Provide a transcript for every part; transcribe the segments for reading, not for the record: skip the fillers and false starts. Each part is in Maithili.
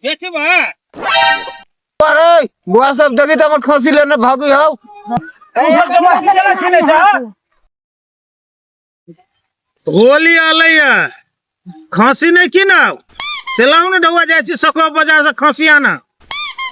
बेचबा? अरे बुआ सब देखी तो हमर खसी लेने भागी हौ। होली अलै खांसी नहीं कीनब से लाउ ने ढौआ, जाइ छी सखुआ बाजार से खांसी आना,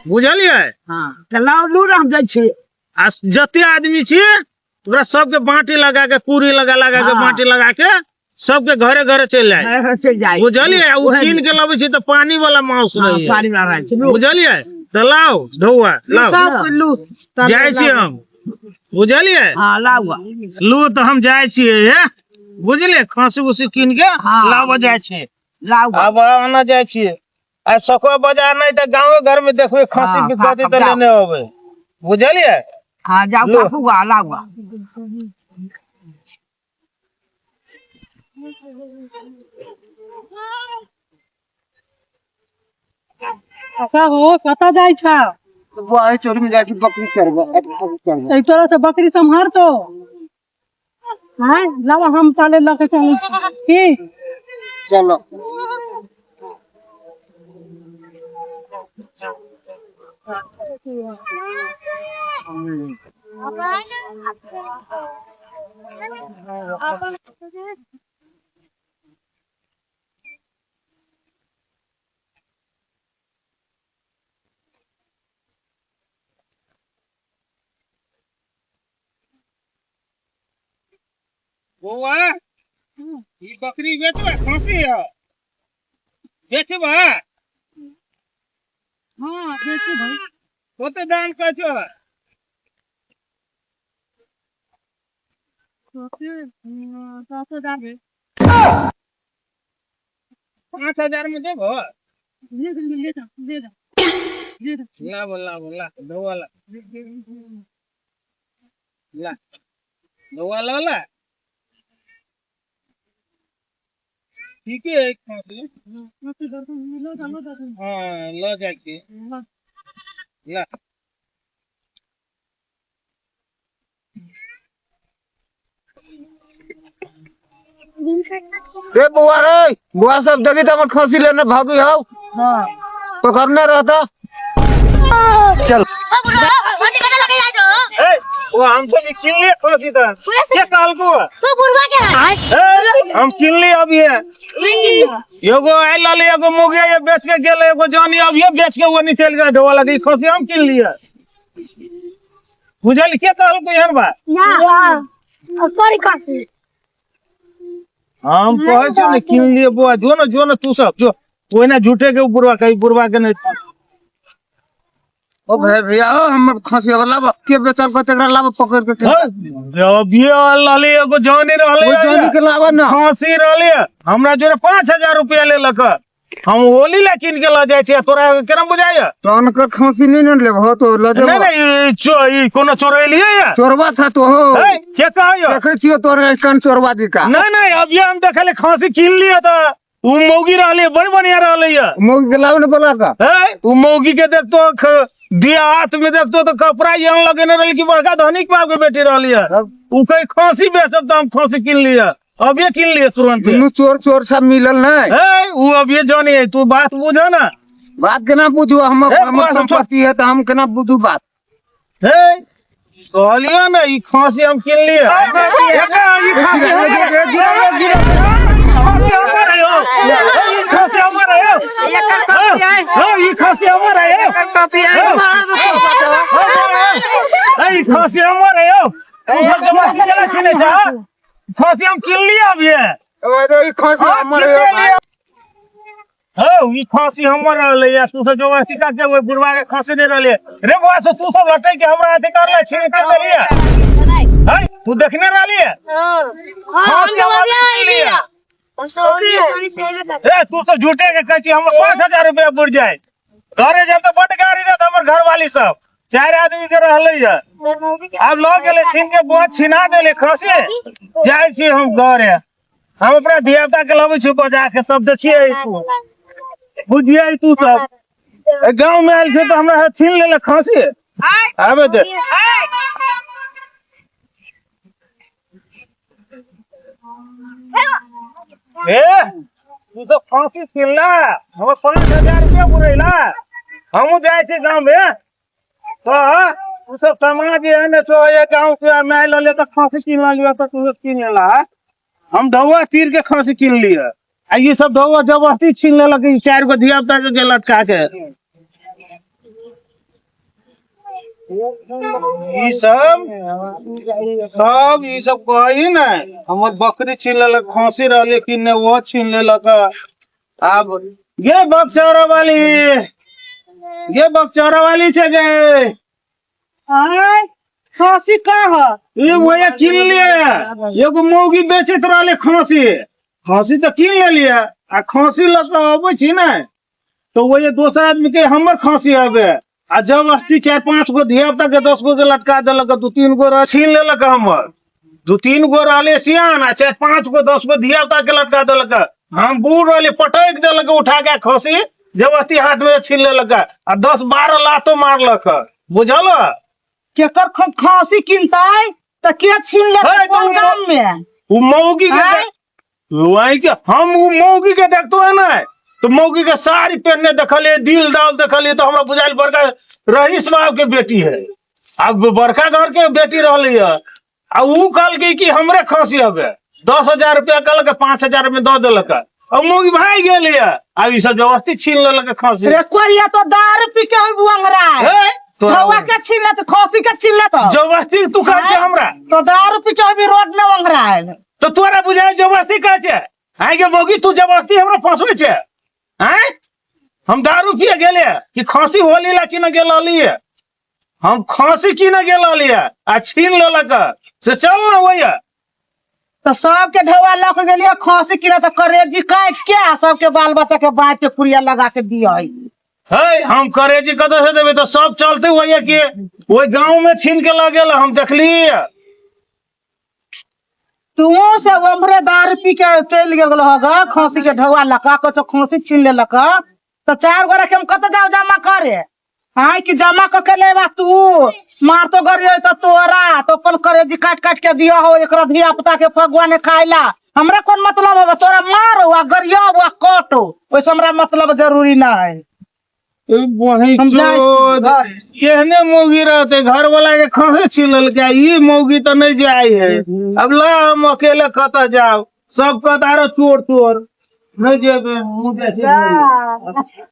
बुझलियै? हाँ, तऽ लाउ लू, हम जाइ छी। आ जते आदमी छी ओकरा सबके बाटी लगा के, पूरी लगा लगा के, बाटी लगा के सबके घरे घरे चलि जाय, चलि जाय, बुझलियै? ओ कीन के लबै छी तऽ पानी वाला माउस रहैया। पानी वाला रहै छै। बुझलियै? तऽ लाउ ढौआ, लाउ। सब लू, जाइ छी हम, बुझलियै? हाँ, लाउ। लू तऽ हम जाइ छियै, हे बुझलियै, खांसी उसी कीन के लाबऽ जाइ छियै। लाउ। आब आना जाइ छियै आ सखुआ बाजार नहि तऽ गाँवे घर में देखबै खांसी बिकतै तऽ लेने अबै, बुझलियै? हाँ, जाउ काकू, लाउ। काका हो, कतऽ जाइ छ? बुआ, एहि चोरी में जाइ छी बकरी चरबै। एहि तोरा से बकरी सम्हारतो? आँय, लाबऽ, हम ताले लऽ के चलै छी की? चलो। बौआ, ई बकरी बेचबा? खांसी है, बेचबा? हाँ, बेचू भाई। कते दाम कहै छौ? 7,000 भेल। 5,000 में देबो? ले ले जा, ले जा, ले जा। लाबो, लाबो, ला धोआ, ला ला, धोआ ला ला। ठीके है खांसी। हाँ, लऽ जाइ छी, ला। रे बौआ, रे बुआ सब देखी तो हमर खसी लेने भागी हौ। पकड़ने रहता, चल। ए, वो हम तो किन लिए खांसी था, के कहलको? ए, हम किन लिए अभी है। एगो आयल रहलै, एगो मुगिया ये बेच के गेलै, एगो जानी अभिये बेच के वो निकलि गेलै ढोआ लगी। खसी हम किन लिए, बुझल? के कहलको एहन बात? हम कहै छियौ ने, किन लिए बौआ, जो ने, जो ने, तू सब जो। ओहिना झूठे के बुढ़वा के, बुढ़वा के नहीं। ओ भाई, भैया ओ, हमर खसी वाला के बेचल को तेकरा लाब पकड़ के। अभिये आयल रहलै, एगो जानी रहलै। ओइ जानी के लाबऽ ने। खांसी रहलै, हमरा जोरे 5,000 रुपया लेलक। हम होली ला कीन के लऽ जाइ छियै, तोरा केना बुझाइया? तहन कर खांसी नहीं ने लेबहो तो लऽ नहीं। जेबो। नहीं, ई कोनो चोरेलियै या? चोरबा छा तो हो। हे, के कहैया? देखै छियो तोरे कान चोरबा जी का। नहीं नहीं, अभी हम देखले खांसी कीन लिया था, उ मौगी रहले, बड़ बढ़िया रहले या। मौगी के लाब ने बोला का। हे, उ मौगी के देखतो, दिया हाथ में देखतो तो कपड़ा एहन लगेने रहले कि बड़का धनिक बाप के बेटी रहली है। तब? उ कहीं खांसी बेचब तो हम खांसी कीन लिया, अभी कीन लिए तुरंत। दुनू चोर चोर सब मिलल नहीं। हे, उ अभी जानी है, तू बात बुझ ना। बात केना बुझू हम? हे, हमर बुआ, सब संपत्ति है तो हम केना बुझू बात? हे, कहलियो ने, ई खांसी हम कीन लिए। ई खांसी गिरा, गिरा, गिरा। खांसी हमर है हो। ई खांसी हमर है हो। हाँ, ई खांसी हमर है हो। हाँ, ई खांसी हमर है हो। तू सब जमा केना छीने छा? खांसी हम कीन लिया अभी है। ई खांसी हाँ, हमर कीन है। लिया। हौ, ई खांसी हमर रहलै या, तू सब जबरदस्ती का के ओहि बुढ़वा के खांसी नहीं रहलै रे बौआ, से तू सब लटै के हमरा अथी करले, छीन के देलिए है। तू देखने रहलिए खांसी हमर कीन लिया? ए, तू सब झूठे के कहै छी, हमर 5,000 रुपया बुझ जाए। घरे जब तऽ बड्ड गाड़ी देत हमर घरवाली सब, चारि आदमी के रहलै या, आब लऽ गेलै छीन के बुआ, छिना देले खांसी। जाइ छी हम घरे, हम अपना धिया पुता के लबै छी बजा के, सब देखिए तू, बुझिए तू सब। ए, गाँव में आयल छै तऽ हमरा छीन लेलक खांसी, आबे दे। ए। तू तो फांसी छिनला, हमर 5000 रुपया बुरेला। हमहूँ जाइ छी गाँव में तो तू सब समाज एहन छो, ये गाँव के माय लले तऽ खांसी कीन लिअ, तऽ तू सब कीन लेला। हम ढौआ चीर के खांसी कीन लिअ, आ ई सब ढौआ जबरदस्ती छीन लेलक ई चारि गो धिया पुता के लटका के। ई सब सब ई सब कही ने हमर बकरी छीन लेलक, खांसी रहले कि ने ओहो छीन लेलक। आब गे बकचौरा वाली, गे बकचौरा वाली छै गे। आय खांसी का है? ई वही कीन लिए, एगो मौगी बेचैत रहले खांसी, खांसी तऽ कीन लेलियै आ खांसी लऽ कऽ अबै छी ने तो वही दोसर आदमी के हमर खांसी हवे, आ जबरदस्ती 4-5 गो धिया पुता के 10 गो के लटका देलक, 2-3 गो छीन लेलक हमर, 2-3 गो रहले सियान आ 4-5 गो 10 गो धिया पुता के लटका देलक। हम बूढ़ रहले, पटक देलक उठा के खांसी जबरदस्ती हाथ में छीन लेलक आ 10-12 लातो मारलक, बुझल? केकर खांसी किनतै तऽ के छीन लेतै? हे, तो कोन उ गाम में? उ मौगी के आँय? वही के हम उ मौगी के देखतो है ना तो मौगी के साड़ी पहनने देखलिए, दिल डाल देखलिए, तो हमरा बुझाइल बड़का रईस बाप के बेटी है, अब बड़का घर के बेटी रहली है। आ उ कहलकै कि हमरे खांसी हवे, 10,000 रुपया कहलक, 5,000 में दऽ देलक, आ मौगी भागि गेल है। आब ई सब जबरदस्ती छीन लेलक खांसी। रे कोरिया तो दारू पी के होई बुअंगरा हे, तोरा हवा के छीन लेत, खांसी के छीन लेत, जबरदस्ती तू कहै छै हमरा? तो दारू पी के होई रोड ने अंगरा। तो तोरा बुझाइ जबरदस्ती कहै छै? आइ के मौगी तू जबरदस्ती हमरा फंसबै छै? आँय, हम दारू पिए गेले कि खांसी होली ला कि न गेल रहलियै? हम खांसी की न गेल रहलियै आ छीन लेलक, से चल न होइया। तो सबके ढौआ लऽ के गेलियै खांसी किने, तऽ करेजी काटि के आ सबके बाल बच्चा के बाँटि के पुड़िया लगा के दियै। हे, हम करेजी कतऽ से देबै? तऽ सब चलते होइया कि ओहि गाँव में छीन के लऽ गेल, हम देखलियै। तू से उम्हरे दारू पी के चलि गेल हग खांसी के ढौआ लऽ कऽ, कुछो खांसी छीन लेलक, तऽ 4 गोरा के हम कतऽ जाउ जमा करे? आँय कि जमा कऽ के लेबा तू? मारतो गरियो तऽ तोरा तो अपन करेजी काटि काटि के दियो हो एकरा धिया पुता के फगुआ ने खाइला। हमरा कोन मतलब होबे? तोरा मारो आ गरियो आ कटो, ओहिसँ हमरा मतलब जरूरी ना है। वही हम जाइ छी चोद। घर। एहने मौगी रहते घर वाला के खांसी छीन लेलकै, ई मौगी तऽ नहीं जाय है। अब ला हम अकेले कतऽ जाउ? सब कहत आरो चोर चोर, नहीं जेबे, हमहूँ जाइ छी। जा।